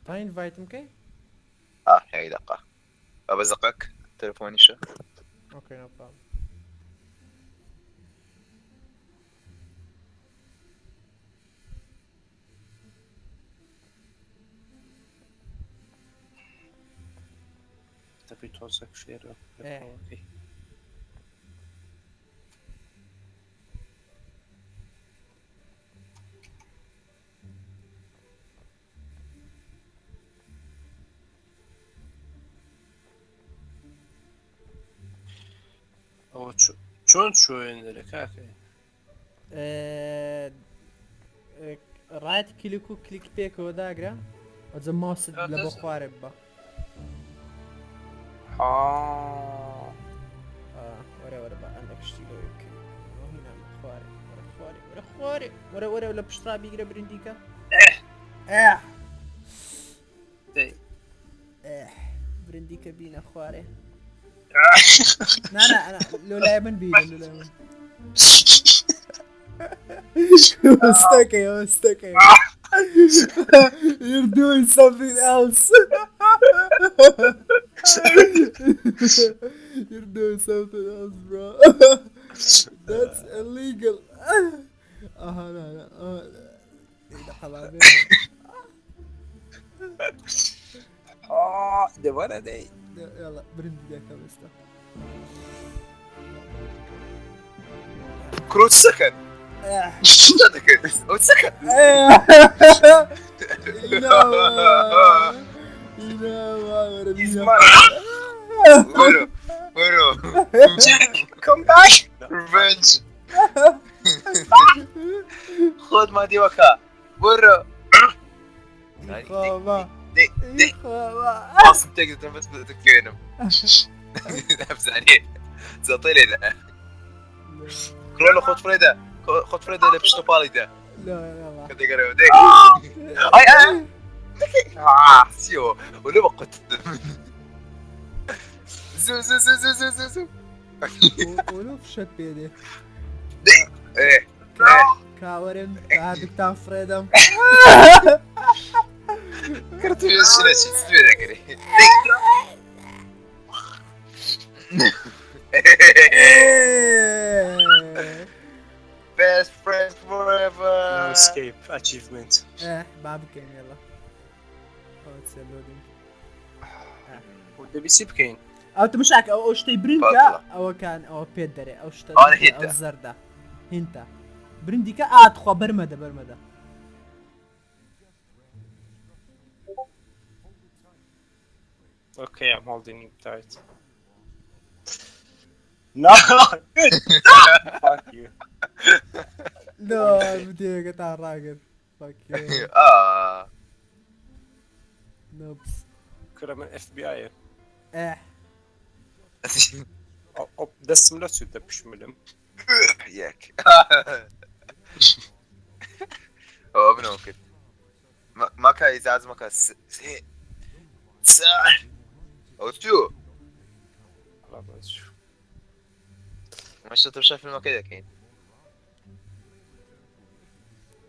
تا invite م کەی؟ یەک دقە بابە زقک تەلەفۆنیشە. okay no problem. دەبی تۆزێک فێر بم لە ئێ. کۆڵەکەی. ئەوە چۆن چۆێنەرە کاکە؟ right click و کلیک پێکەوە داگرە ئەجە ماوست لە بۆ خوارێ بە. وەرە وەرە بە ئەندێک شتی لەوەی بکەین. خوارێ وەرە خوارێ وەرە خوارێ وەرە وەرە لە پشترا بیگرە برندیکە. برندیکە بینە خوارێ. نا نا لۆ لای من بیرە لۆ لای من. Stuck stuck. You're doing something else. You're doing something else, bro. That's illegal. اه لا لا دەوارە دەی. يلا برندي ذاك بس. كروت سكن ئەو سەکەن. وەرە وەرە. Jack, come back. Revenge. خۆت مادیوەکە وەرە. ئاسم تێک دەدەم بەس دەکوێنم. ئەبزانێ زەڵتەی لێدا. کڕۆ لە خۆت فرێدە خۆت فرێدە لە پشتە پاڵیدا. لا يلا. کە دەگەڕێەوە دێک. ئای ئای. سیەوە ولە بە قوت. زوو زوو زوو زوو زوو زوو زوو. ولو فشت بيدي. ئێ كاورم هادوکتان فرێدەم. کرد شنە چی دوێ دەکرێ. Best friends forever. No escape achievement. با بکەین يلا. Oh, it's a loading. دەبی چی بکەین؟ ئەو تمشاک ئەو ئەو شتەی برندکە باتڵە. ئەوە کان ئەوە پێت دەرێ ئەو شتە ئەوە ئەو هینتە. زەردە هینتە برندیکە ئاتخوا بەرمەدە بەرمەدە. Okay, I'm holding it tight. No! Fuck you. لا بديك تا ڕاگر. Fuck you. آه. Noobs. کورە من FBI. ئێ دەستم لە چوو دەپشملم. یەک. ئەوە بنەوە کرد. ماکە ئیزاز مەکە سێ چار. ئەو چوو. وەڵا بەس. مەشە تەماشا فیلمەکە دەکەین.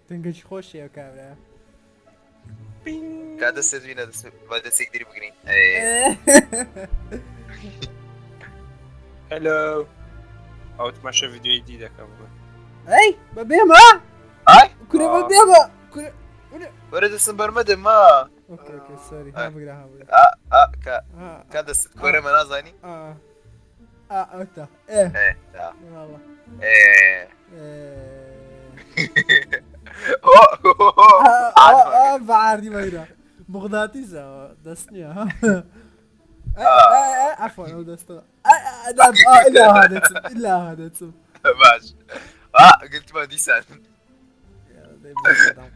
دەنگەکی خۆشی ئەو کابرا. کا دەستت بینە دەست با دەستێک دری بگرین. ئێ. Hello. ئەو تماشا ڤیدیۆی دی دەکەم. ئەی بەبێمە؟ ئای کورە بەبێمە کورە. وەرە دەستم بەرمەدە ما. okay okay sorry ها بگرە ها بگرە. ئا ئا کە ها کا دەستت کۆرە مە نازانی؟ ئا ئا ئەوتا ئێ ئێ تا. والله. ئێ. ئێ. ئۆ بە عاردی مەگرە مغناطیسە دەست نییە. عفوا ئەو دەستە إلا هذا إلا هذا باش. ئا گرتمە دیسان.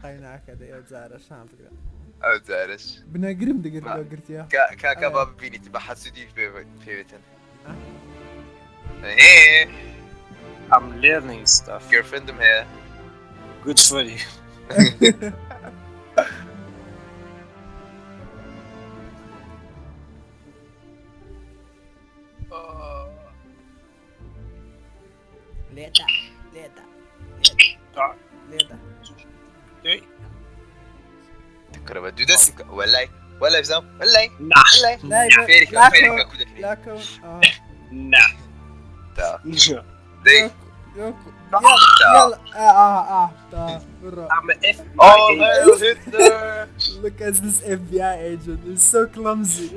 قایناکە دەی ئەو جارە شان بگرە. ئەو جارش. بنەگرم دەگرت لۆ گرتیە. کاکە با ببینیت بە حەسوودی پێوێتن. ئێ I'm learning stuff. girlfriend م هەیە. Good for you. لێدا لێدا لێدا. دەی. بکەرە بە دوو دەستی بکە وەلای وەلای بزانم وەلای نا وەلای لای بە- فێریکە لاکەوە- فێریکە کو دەکرێ لاکەون آه. نا تا دەی يوكو يلا يلا اه اه اه تا برا I'm an FBI All agent. hail Hitler! Look at this FBI agent. He's so clumsy.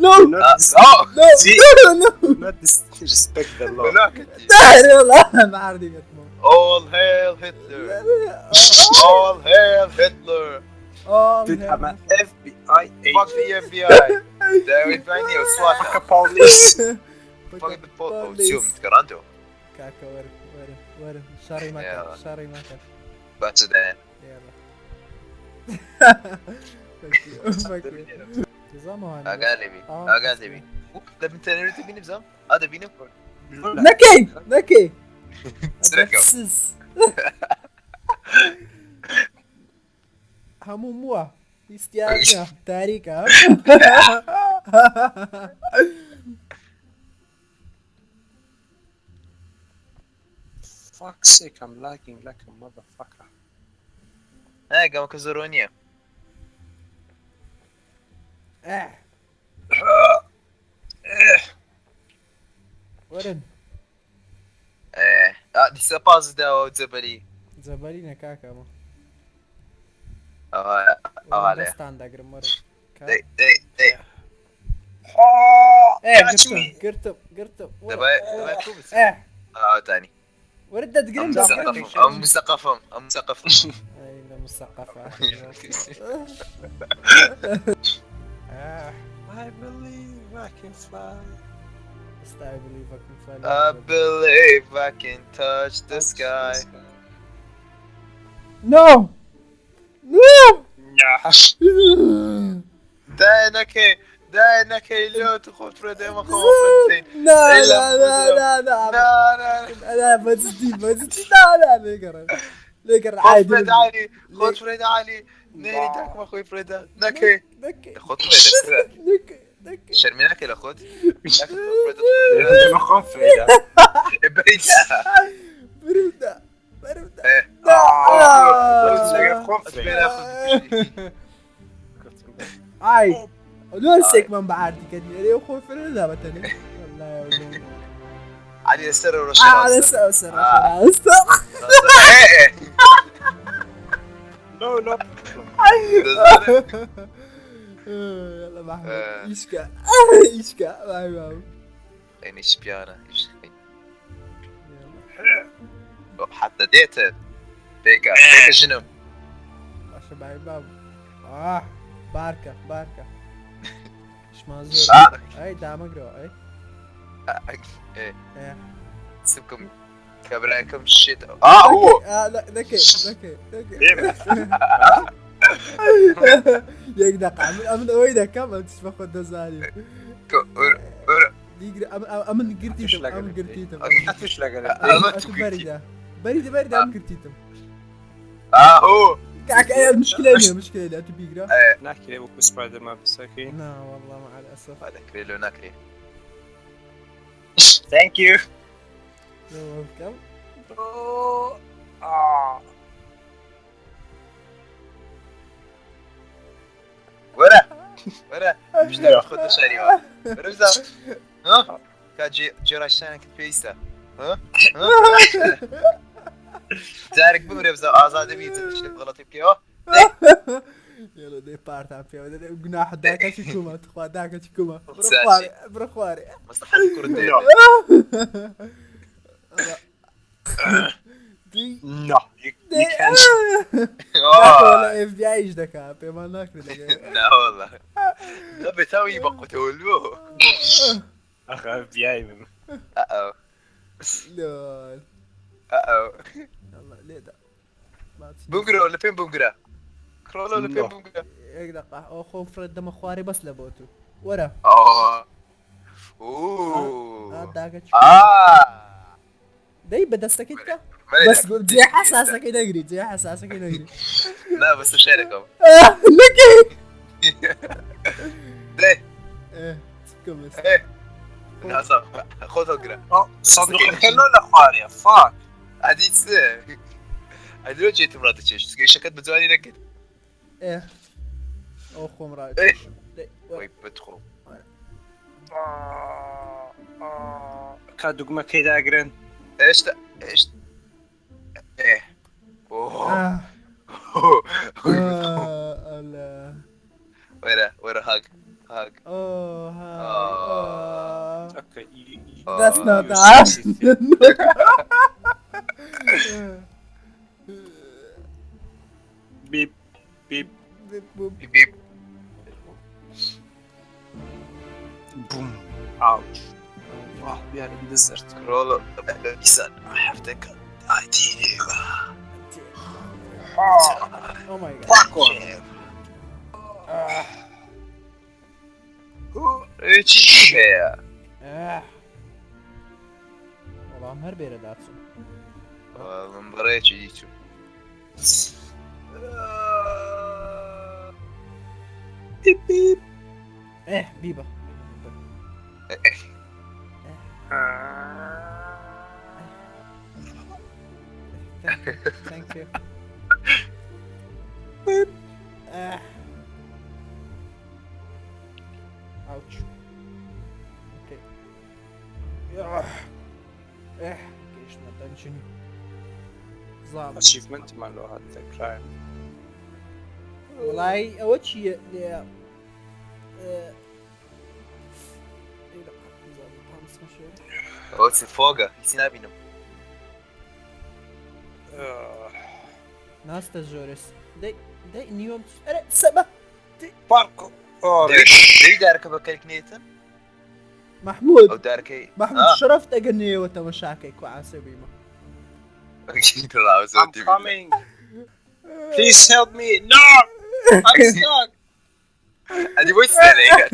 no, Not, آه، dis- آه، no, See? no, no. not disrespect the law. هناك لا ما عرفت All hail Hitler! All hail Hitler! Dude, I'm an FBI Fuck agent. the FBI! داوي فاني وسوات Fuck the police. Fuck the police! شوف تكرانتو كاكا ورم ورم ورم شاري ما كان يلا. شاري ما كان بس ده يلا Fuck you, fuck you. نظامه هذا. اقالبي آه. اقالبي لما انت تبيني بزام هذا بيني نكي نكي سرقة. سس همو موا استيانا تاريكا Fuck's sake, I'm lagging like a motherfucker. ها قام كزرونيا اه ورن ايه اه دي سباز دا زبلي زبالينا كاكا ما اه اه عليه دەستان دەگرم وەرە دي دي دي Oh, ايه catch قرتم me. قرتم قرتم دابا دابا كوبس اه اه ثاني ورد دەتگرم دەتگرم مثقفهم ام مثقفهم ام مثقفهم ئەی لە مسەقەفە آه. I believe I can fly. ئێستا I believe I can fly. I believe I can touch the sky. No! No! Nah. دانك دانك لو تخوف فرد ما خوف فردين لا إلا لا لا لا لا لا لا لا بزتي بزتي لا لا ليقرا ليقرا خذ عادي فرد علي خذ فرد علي نيري تاك ما خوي فرد نكي نكي خذ فرد نكي نكي شرميناك لا خذ ما خوف فريدة. بريد برودة برودة ايه آه. خوف فريدة. اي لو سيك من بعد كدي انا خوف فرد بتني والله يا ولد. علي السر آه، ورشة على سر سر ايه No, no. يلا محمود آه. يشكى يشكى باي باي يعني شبيانة حتى ديت بيكا بيكا شنو عشان باي باي اه باركة باركة ايش مازور آه. اي دامقرو اي ايه ايه سيبكم كبراكم شيت اه هو اه لا ذكي ذكي ذكي یەک دقیقە ئەمن ئەمن ئەوەی دەکەم ئەم تشمە خۆت دەزانی دیگرە ئەم ئەم- ئەمن گرتیتم ئەم گرتیتم ئەتوش لەگەڵ ئەمە ئەتو تو گرتی. بەریدا بەریدە بەریدا ئەم گرتیتم اه هو کاکە ئەی مشکلە نییە مشکلە نییە ئەتو بیگرە ناکرێ وەکو سپایدەرمان بسەکەی نا والله مع الأسف هذا كريلو ناكري Thank you. You're welcome. Ah. ورا ورا مش تعرف خد شاري ورا ها كا جيراشان كنت بيستا ها ها زارك بمري بزا ازاد بيت غلط يبكي اه يلا دي بارت فيها جناح داكا شكوما تخوا داكا شكوما ساشي. برخواري برخواري مصلحة الكردية دي No, you, you can't. والله اف بي اي دكا بما ناكل لا والله لا بتاوي بقوا تولوه أخ FBI من. اه لول اه يلا ليه ده بونجرا ولا فين بونجرا؟ كرولو ولا فين بونجرا؟ يقدر او خوف رد مخواري بس لبوتو ورا اه اوه داكا اه دي بدستك انت بس قول جي حساسك نقري جي حساسك نقري لا بس شاركهم لك ليه؟ ايه كم ايه لا صح خذ اقرا Oh, صندوق الكلو ولا خوارية؟ Fuck. عديد ئەدرۆ جێتم ڕادەچێش گەیشەکەت بە جوانی نەکرد. ئێ ئەو خۆم ڕاکێشم. وەی بتخۆ. کا دوگمەکەی داگرن. ئێشتا ئێشتا ئێ وەرە وەرە هاگ هاگ. Oh, hi. Oh. Okay, you, That's not you that. sexy thing. Beep, beep, بیپ بیپ. boom. Ouch. Oh, we are in desert. ڕۆڵ دیسان هەفتەکە ئایتی Oh my god. Fuck off. چی هەیە؟ وەڵام هەر بێرە داچم. من بەڕێکی دیچوو. Beep, beep. ئێ بیبە. Thank you. Beep. Ouch. Okay. گەیشتمە دەنجنی. زام. Achievement مان لۆ هات دەکراین. وڵی ئەوە چییە لێ ئەوە چ فۆگە هیچی نابینم. ناستە ژۆرس دەی دەی نیوەم ئەرێ سەبە پارکۆ. دەی دارەکە بە کەلک نێتن؟ محمود ئەو دارەکەی محمود شەرەفت ئەگەر نێوە تەمەشاکەی کو عاسێ بیمە. I'm coming. Please help me. No! I'm stuck. ئەدی بۆی سەرێکە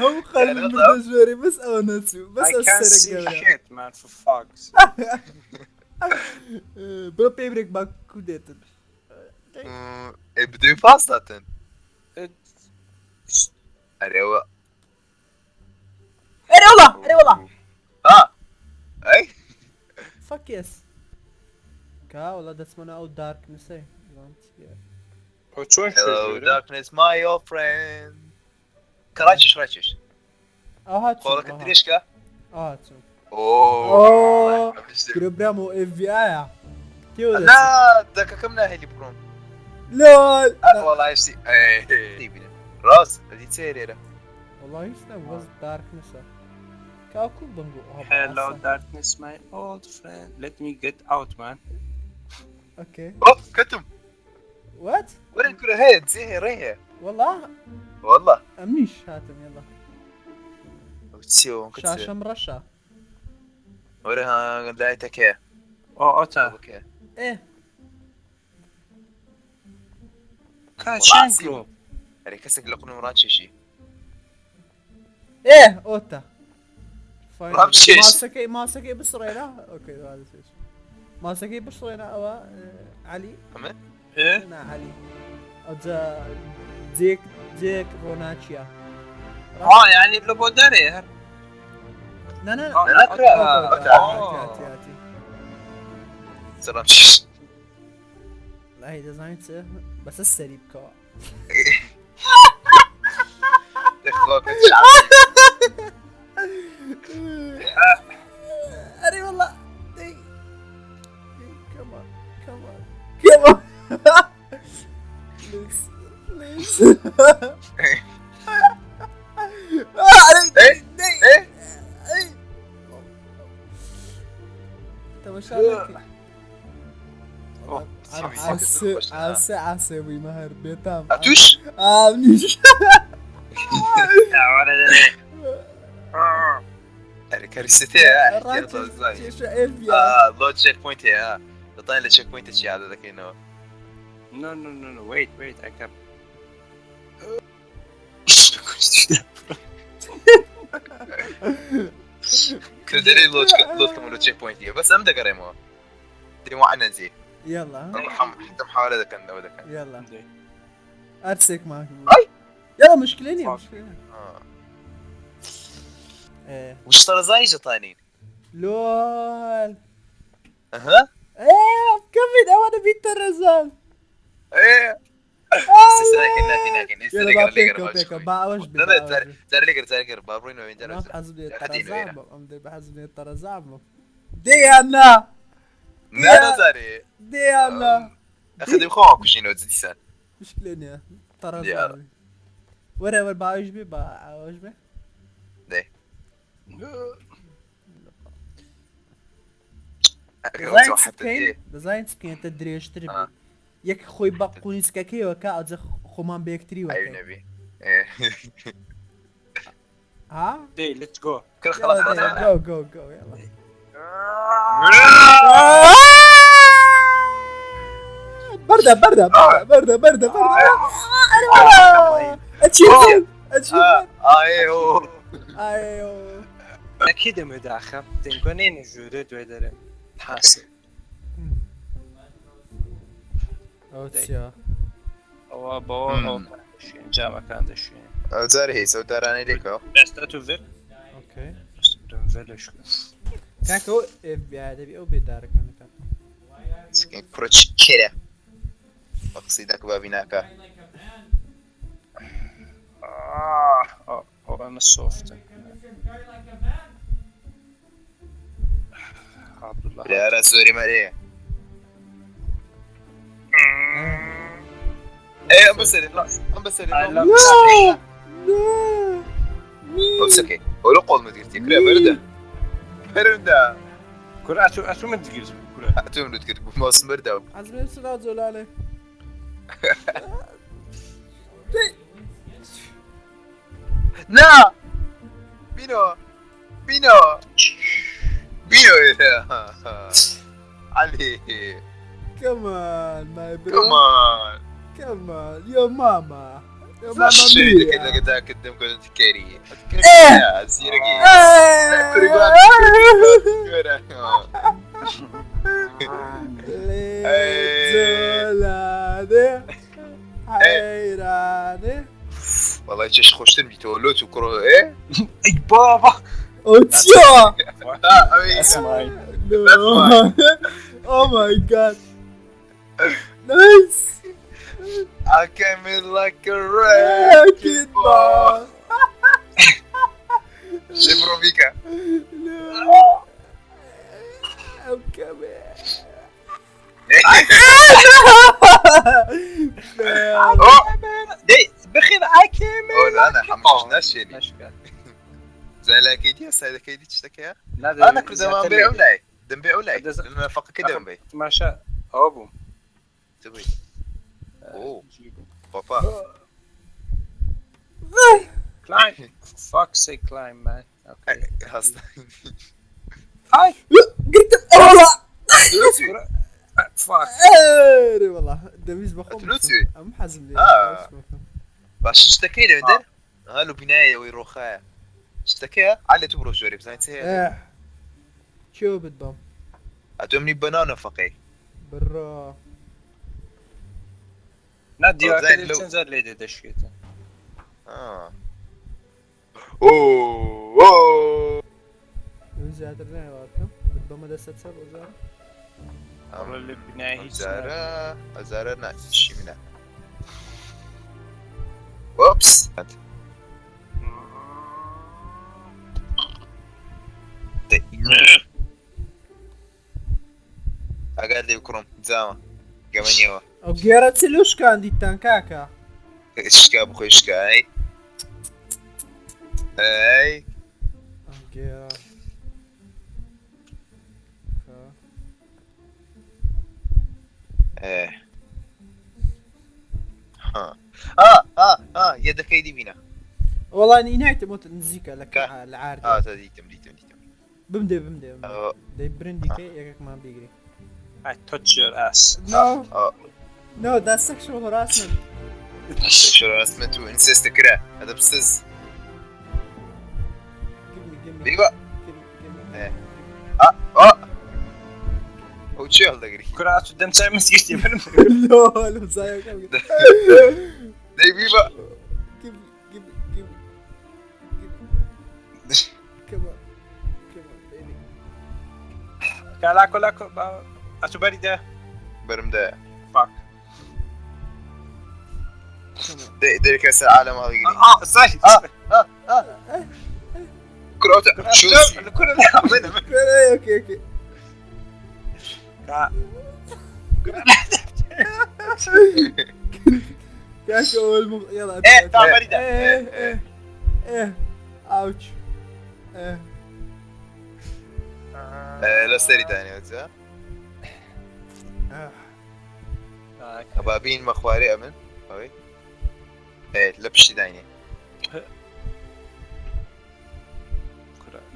هەموو قەلبم بردە ژۆرێ بەس ئەوە نەچوو بەس I ئەو can't سەرە see گەورە. shit, man, for fuck's sake. بڕۆ پێی برێک با کو دێتن. بدوی فاستاتن. It- ئەرێوە ئەرێ وڵا ئەرێ وڵا ها ئەی Fuck yes. کا وڵا دەچمەوە ئەو دارکنسەی. زانم چییە. ئەو چۆن Hello شوێ darkness my old friend. کە ڕاکێش ڕاکێش. ئەو هاتوو خۆڵەکە درێژکە. ئەو هاتوو. ئۆ ئۆ گرۆ برام و FBI -ە. تێوە دەچم. نا دەکەکەم ناهێلی بڕۆم. لۆل. وەڵای شتی ڕاست ئەدی چێ لێرە؟ وەڵا هیچ نەبوو بەس دارکنسە. کاکو بنگۆ Hello darkness my old friend. Let me get out man. ئۆکەی. ئۆ کەتم. What? وەرن کورە هەیە جێ هەیە ڕێ هەیە. وەڵا والله ئەمنیش هاتم یەڵا. ئەو چیەوە کچ شاشەم ڕەشە. وەرە ها لایتەکەیە. ئۆ ئۆتا. ئۆکێ. ئێ کا وەڵا چێن عەسیم. گرۆ. ئەرێ کەسێک لە قونم ڕاکێشی. ئێ ئۆتا. ڕام چێش. ماسەکەی ماسەکەی بسڕێنە ئۆکەی وا دەچێت. ماسەکەی بسڕێنە ئەوە عەلی ئەمە؟ ئێ؟ نا عەلی ئەوجا جێک جێک ڕۆناچیە. ئا یعنی لە بۆ دەرێ هەر. نا نا ئا، نا، نا، ئۆتا. ئۆتا. هاتی هاتی. سەرام چێش. وەڵاهی دەزانیت چ بەسە سەری بکەوە. دەخوا کە چاوی. ئەرێ وەڵا دەی Come on, come on, come on. Please, please. ئەرێ ئێ؟ دەی ئێ؟ ئەی. تەماشا نەکەی. ئۆ، عاسێ عاسێ عاسێ بوویمە هەر بێتام. ئەتوش؟ ئامنیش. یا وەرە دەرێ. ئەرێ کەریسەتەیە. ڕاکێشە FBI. لۆ چێک پوینت هەیە. دەتوانین لە چێک پوینتە چی عادە دەکەینەوە. No, no, no, no. Wait, wait. I can. کردەرەی لۆتکەم لۆ چێک پوینتیە بەس ئەم دەگەڕێمەوە. دێمەوە عەنەزی. يلا حتى محاولة دەکەن ئەوە دەکەن. يلا ئەرسێکمان ئەی! يلا مشكلة نییە Fuck. مشكلة نییە. ئێ وش تەڕەزانی دەتوانین. لۆل ئەها ئێ کەمین ئەوە بیت تەرەزان ئێ ئێستا ناکەین ناکەین ئێستا يلا با لێگەڕ لێگەڕ پێکەوە با پێکەوە بچۆی. با ئەوەش بێ نا با نا ئەوەش جار بێ. جار لێگەر جار لێگەر با بڕۆینەوە جار ئەم حەزم لێ حەدی تەرەزان نوێرە. بم ئەم دێ بە حەزم لێ تەرەزان بم دێیان نا نا نا جارێ دێیان نا ئەخە دەی خۆمان کوژینەوە دیسان مشکلە نییە دیارە. تەرەزان وەرە وەر باوەش بێ با ئەوەش بێ دەی دەزانین چ بکەین دەزانین چ بکەین تە درێژتر بێ آه. یەک خۆی بە قونیسکەکەیەوە کە ئەوجە خۆمان بە یەکتری ئەی وەکەین نەبی ها دەی let's go کر خلاص يلا خلاص go go go يلا بردە بردە بردە بردە بردە achievement achievement ئاێ ايوه ئەکی دەمێ داخە دەنگۆ نێنە ژوورە دوێ دەرێ حاصل ئەو چیە ئەوە بەوە مم. ئەوەکان دەشوێن جامەکان دەشوێن ئەو جارێ هیچ ئەو دارانەی لێکەوە ئێستا تو ڤێر okay ڤێر لە شوێن کاکە ئەو FBI دەبی ئەو بێدارەکانەکە کوڕە چ کێرە بە قسەی داکە بابی ناکە آه، ئەو ئەو ئەمە سۆفتە عەبدوڵڵا برارە زۆری مەرێ ئێ ئەم بەسەرێ ئەم بەسەرێ I love لا لا ئەو سەکەی ئەو لە قۆڵمت گرتی کرێ بەردە بەرمدا کورە ئەتو ئەتو من دگرت کورە ئەتۆم لوت کرد بوو ماوسم بەردا عزمي بسرعة زلالة نا بینۆ بینۆ بینۆ عەلی Come on, my bro. Come on. Come on. Your mama. Your mama شوی mia. دەکرد لەگە داکردم کە کەری إيه. زیرەکی إيه. زلالة حيرانة والله چش خۆشتر بیتەوە لۆت و کوڕ ئێ ئەی بابا Oh, ئەسمای No. Oh my god. Nice. I came in like a wrecking Kid ball. ball. شبروبيكا No. I'm coming. Man. دەی بخێر ئاکێمە أنا حمش ناشيني ناشکات زين لاكيدي سايدكيدي تشتكي أنا كنت ما بيع ولاي دم بيع ولاي لأن فقط كده بي تماشا ئەوە بوو تبي أوه بابا Climb. Fuck sake, climb, man. Okay. هەست Hi. قلت والله Fuck. اري والله دەویست بەخۆم ئەتلوتی؟ ئەم حەزم لێ آه. باش شتەکەی لەوێ دەر هەلو بینایە ئەوەی ڕۆخایە شتەکەیە عالێ تو بڕۆ ژۆری بزانین چ هەیە چێ بت بەم ئەتۆ منی بەناو نەفەقەی بڕۆ نا دیوارەکە زين، لو- چەند جار لێ دەشێتە آه. أوه أوه. زیاتر نایواتم بت بەمە دەستە چە بۆ زار ئەوە لە بینای هیچ ئەزارە ئەزارە نا چی منە وەپس ئەگەر لێ بکڕم جاوە گەمەنیەوە ئەو گێرە چ لوشکان دیتان کاکە شکا بخۆی شکا ئەی ئەی ئەم گێرە ئێ. ها ها ها ها یەدەکەی دیبینە وەڵا نایتم وت نزیکە لە کە؟ لە عارد ئا تا دیتم دیتم دیتم بمدێ بمدێ بمدێ. ئەوە دەی برندیکە یەکێکمان بیگری I touch your ass. No ئەوە no that's sexual harassment sexual harassment و incest کرا هذا بسز give me give me بيبا give me give me إيه. اه اه ئەو چێ هەڵدەگری کورە ئەتو دەمچای مسگرتی منم لا لە زایەکەم دەی بیبا give me give me give me give me come on come on baby کا لاکۆ لاکۆ ئەتو بەری دە بەرم دە فاک دەرکە سەر عالەم هەڵگری ساری کورە کورە okay okay کاکە ئەوە يلا إيه، تعال بريدة. ايه ايه ايه ouch ايه لە سەری دانێ ئەبابین مەخوارێ ئەمن ئەوەی لە پشتی داینێ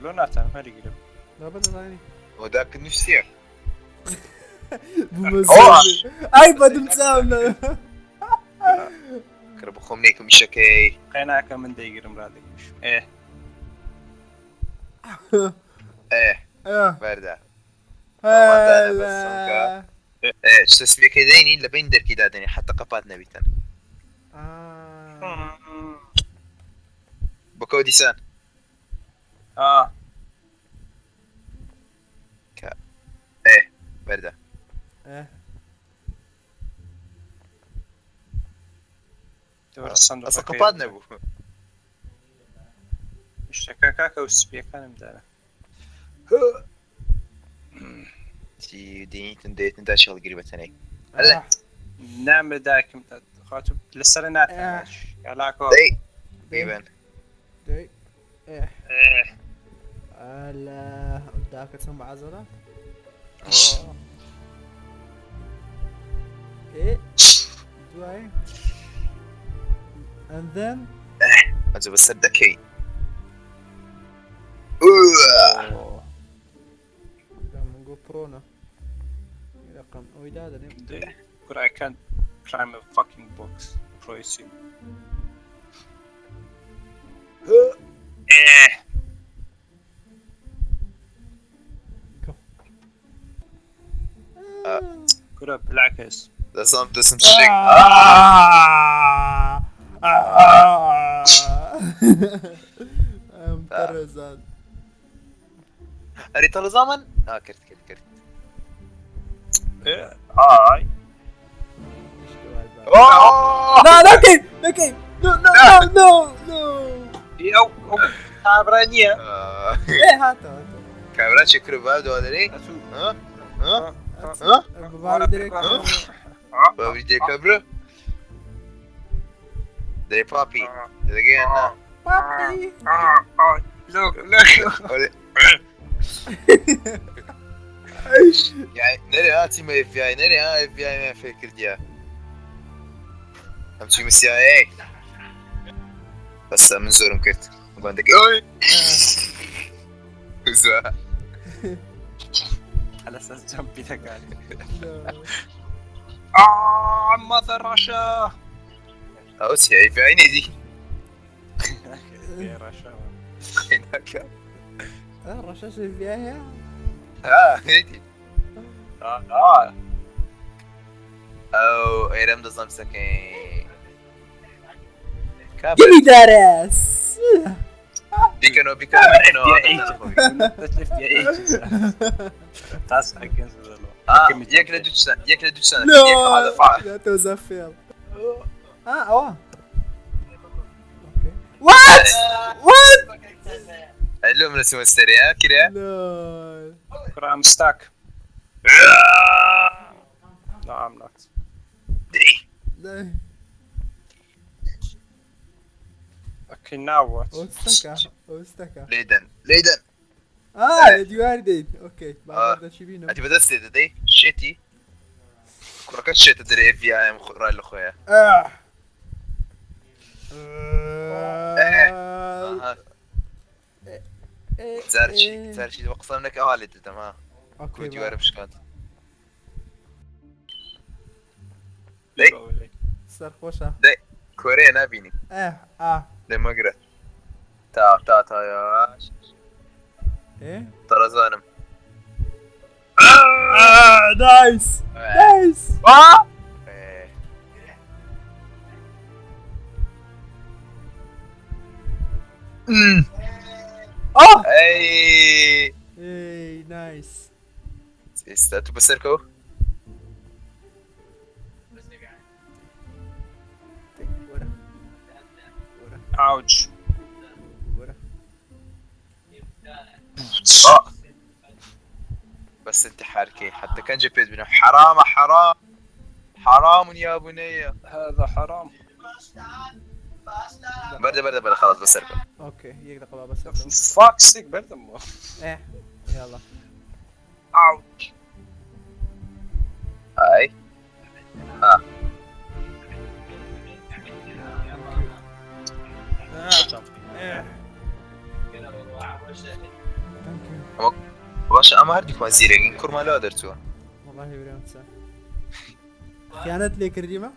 لۆ ناتانم هەریگرم لا بدەزانی وەداکە نووسیە ئای بەدم چاوم لە کڕ بخۆم نێکم ئیشەکەی قەیناکە من دەیگرم ڕادەگریش ئێ ئێ ئێ بەردا هلا شتە سپیەکەی دەینی لە بین دەرکی دادەنی حتا قەپات نەبیتن آه. بکەوە دیسان ئا ئێ بەردا إيه. دەوەرە ئەسە قەپات نەبوو شتەکە کاکە و سپیەکانم دارە چی دینیتن دێتن دا چێڵگیری بەتەنێک هەلە. آه. نامە دایکم خاتو لەسەر ناتان لاکۆ دەی بیبن دەی. إيه. هلا داکە چەند بە عەزەڵە إيه. دوای and then ئەجە بەسەر دەکەی من گۆپرۆنە رقم ئەوەی دادەنێم But I can't climb a fucking box. Pricing. كرة بالعكس دەسم دەسم شتێک آه. آه. ئەم تەرەزان ئەری تەڵەزامن ئا کرد کرد کرد هاي لا نەکەی نەکەی No, no, no, no, no. ئەو ئەو کابرا نییە ئێ هاتەوە هاتەوە. کابرا چێ کرد با دوا دەرێ ئەتوو بابی دەرێک بابی دێکە برە دەرێ پاپی دەگەیان نا پاپی Look, look. نەرێ هاتیمە FBI نەرێ ها FBI میان فێر کردیە ئەم چیمە CIA بەسە من زۆرم کرد گوندەکەی ئۆی زووە. على اساس جنبي دەکات آه ماذا رشا ئەو چی FBI نێدی رشا ناکە ڕەشەش FBI هەیە ها نێدی آه ئەو ئێرەم دەزانم سەکەی Give me that ass. بیکەنەوە بیکەنەوە That's against the law. یەک لە دوو چ- یەک لە دوو چ- No, یەک that was a fail. Ah, ئەوە. Okay. What? What? لۆ من لەسمە سەرەیە کرێ No. I'm stuck. No, I'm not. دەی No. Okay, now what? ئەو ستەکە. ئەو ستەکە. لێدەن لێدەن آه لە دیوار دەیت. ئۆکەی. با آه. دەچی بینم. ئەتی بەدەستێ دەدەی شێتی کوڕەکە شێتە دەرێ FBI م ڕای لە خۆیە آه. ئاها، إيه، زارچی إيه. زارچی بە قسەم نەکە ئەوا لێت دەدەم ها ئۆکەی، کو با. دیوارە بشکات دەی سەرخۆشە. کۆرەیە نابینی ئێ، ئا. لێ مەگرە تا تا تا إيه؟ تەڕەزانم آه، نايس نايس ئێ. اه ئەی اي نايس ئێستا تو بەسەرکەوە. وەرە وەرە Ouch. وەرە. آه. بس انتحار كي حتى كان جبت بنا حرام حرام حرام يا بني. هذا حرام. برده برده برده خلاص بس اركب. okay یەک دقە با بەسەرکەوم. Fuck sake بەردەم. ئێ یاڵا. Ouch. هاي اه. Thank you. باشە ئەمە هەردووکمان زیرەکین کوڕمان لەوە دەرچووە. وەڵاهی برام چا خیانەت لێ کردیمە.